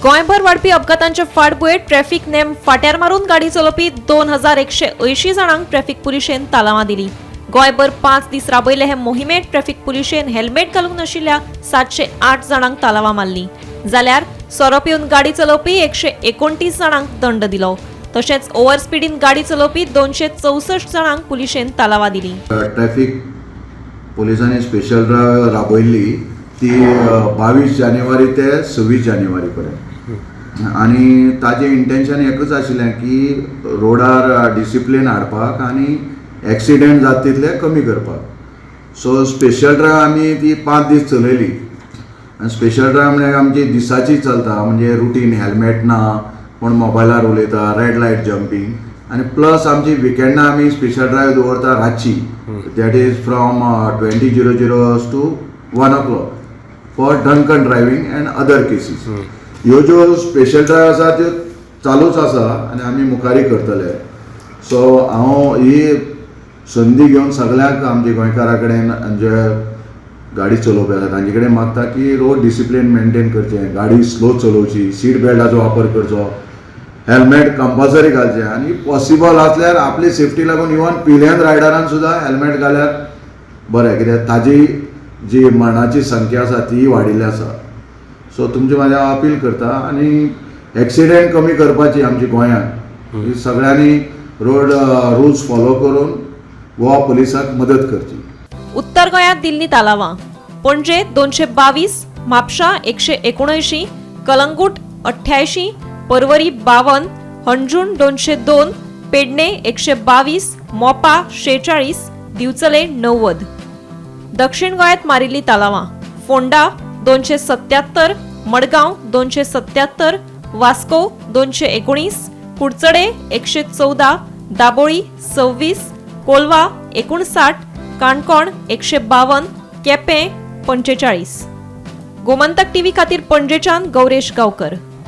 गोंयभर वाडपी अपघातांचे फाटभुंयेर ट्रॅफिक नेम फाट्यार मारून गाडी चलोवपी 2180 जाणांक ट्रॅफिक पुलिशेन तालावां दिली. गोंयभर 5 दीस राबयले हे मोहिमेत ट्रॅफिक पुलिशेन हेल्मेट घालूंक नाशिल्ल्या 708 जाणांक तालावां मारली, जाल्यार सोरो पिवन गाडी चलोवपी 129 जाणांक दंड दिलो. तशेंच ओव्हर स्पिडीन गाडी चलोवपी 264 जाणांक पुलिशेन तालावां दिली. ट्रॅफिक पोलिसांनी स्पेशल ड्रायव्ह राबयल्ली ती 22 जानेवारी ते 26 जानेवारी पर्यंत आनी ताजें इंटेन्शन एकूच आशिल्लें की रोडार डिसिप्लीन हाडपाक आनी एक्सिडेंट जाता तितले कमी करपाक. सो स्पेशल ड्रायव्ह आमी ती 5 दीस चलयली आनी स्पेशल ड्रायव्ह म्हळ्यार आमची दिसाची चलता, म्हणजे रुटीन हेल्मेट ना, कोण मोबायलार उलयता, रेड लायट जंपींग आनी प्लस आमची विकेंडा आमी स्पेशल ड्रायव्ह दवरता रातची, that is from 20:00 to 1 o'clock for drunken driving and other cases. ह्यो ज्यो स्पेशल ड्रायव्ह आसा त्यो चालूच आसा आनी आमी मुखारय करतले. सो हांव ही संदी घेवन सगळ्यांक आमच्या गोंयकारा कडेन जे गाडी चलोवपी आसा तांचे कडेन मागता की रोड डिसिप्लीन मेंटेन करचें, गाडी स्लो चलोवची, सीट बेल्टाचो वापर करचो, हेल्मेट कंपल्सरी घालचें आनी पॉसिबल आसल्यार आपली सेफ्टी लागून इवन पिलियन रायडरान सुद्दां हेल्मेट घाल्यार बरें, कित्याक ताजी जी मरणाची संख्या आसा तीय वाडिल्ली आसा. सो तुमचे म्हाज्या हांव अपील करता आनी एक्सिडेंट कमी करपाची आमची गोंयांत ही सगळ्यांनी रोड रुल्स फॉलो करून गोवा पुलिसाक मदत करची. उत्तर गोंयांत दिल्ली तालावां: पणजे 222, म्हापशा 179, कलंगूट 88, परवरी 52, हणजूण 202, पेडणे 122, मोपा 46, दिवचले 90. दक्षिण गोंयांत मारिल्ली तालावां: फोंडा 277, मडगांव 277, वास्को 219, कुडचडे 114, दाबोळी 26, कोलवा 59, काणकोण 152, केपें 45. गोमंतक टीव्ही खातीर पणजेच्यान गौरेश गांवकर.